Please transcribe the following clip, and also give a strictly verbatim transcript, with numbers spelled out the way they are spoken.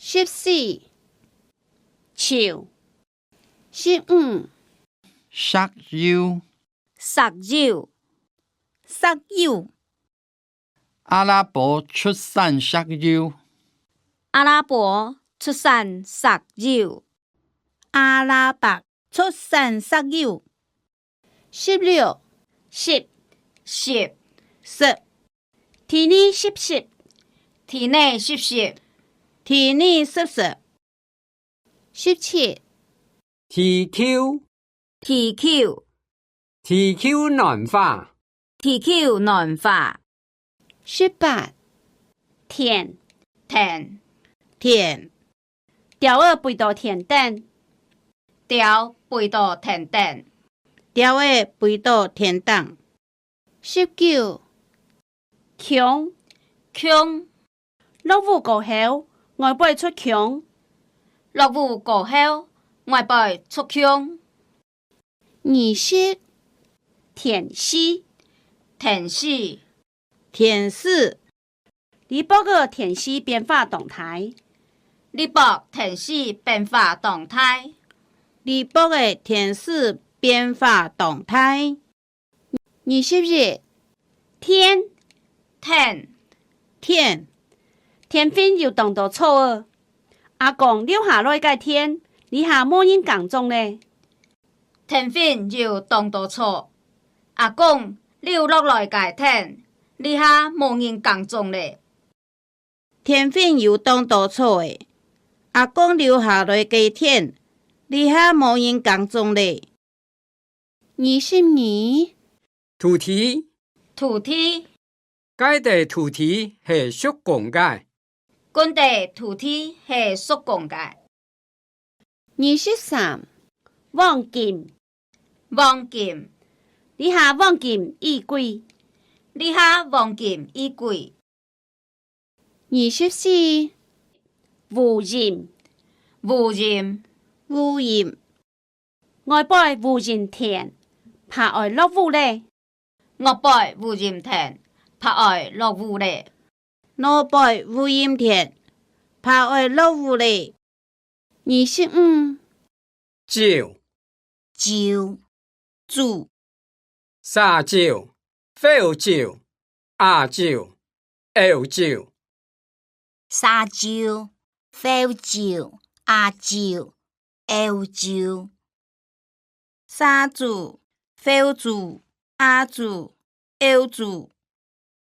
十四，樹。十五，石油。石油。石油。阿拉伯出產石油。阿拉伯出產石油。阿拉伯出產石油。 十六，十，十，十。地泥濕濕。地泥濕濕。地泥濕濕。十七，地球。地球。地球暖化。地球暖化。 十八，田。田。田。鳥仔飛到田頂。鳥飛到田頂。鳥仔飛到田頂。十九，弓。弓。落雨過後，愛背出弓。落雨過後，愛背出弓。 二十，天時。天時。天時。這駁个天時變化當大。這駁天時變化當大。這駁个天時變化當大。二十一，田。田。田。田份有當多草仔。阿公留下來个田，這下無人耕種咧。 田份有當多草。阿公留落來个田，這下無人耕種咧。田份有當多草仔。阿公留下來个田，這下無人耕種咧。二十二，土地。土地。 該垤土地係屬公个。該垤土地係屬公个。二十三，黃金。黃金。這下黃金已貴。這下黃金已貴。二十四，烏雲。烏雲。烏雲。 愛背烏雲田，怕愛落雨咧。愛背烏雲田，怕愛落雨咧。愛背烏雲田，怕愛落雨咧。二十五，酒。酒。酒。 沙酒、火酒、鴨酒、鷂酒。沙酒、火酒、鴨酒、鷂酒。沙酒、火酒、鴨酒、鷂酒。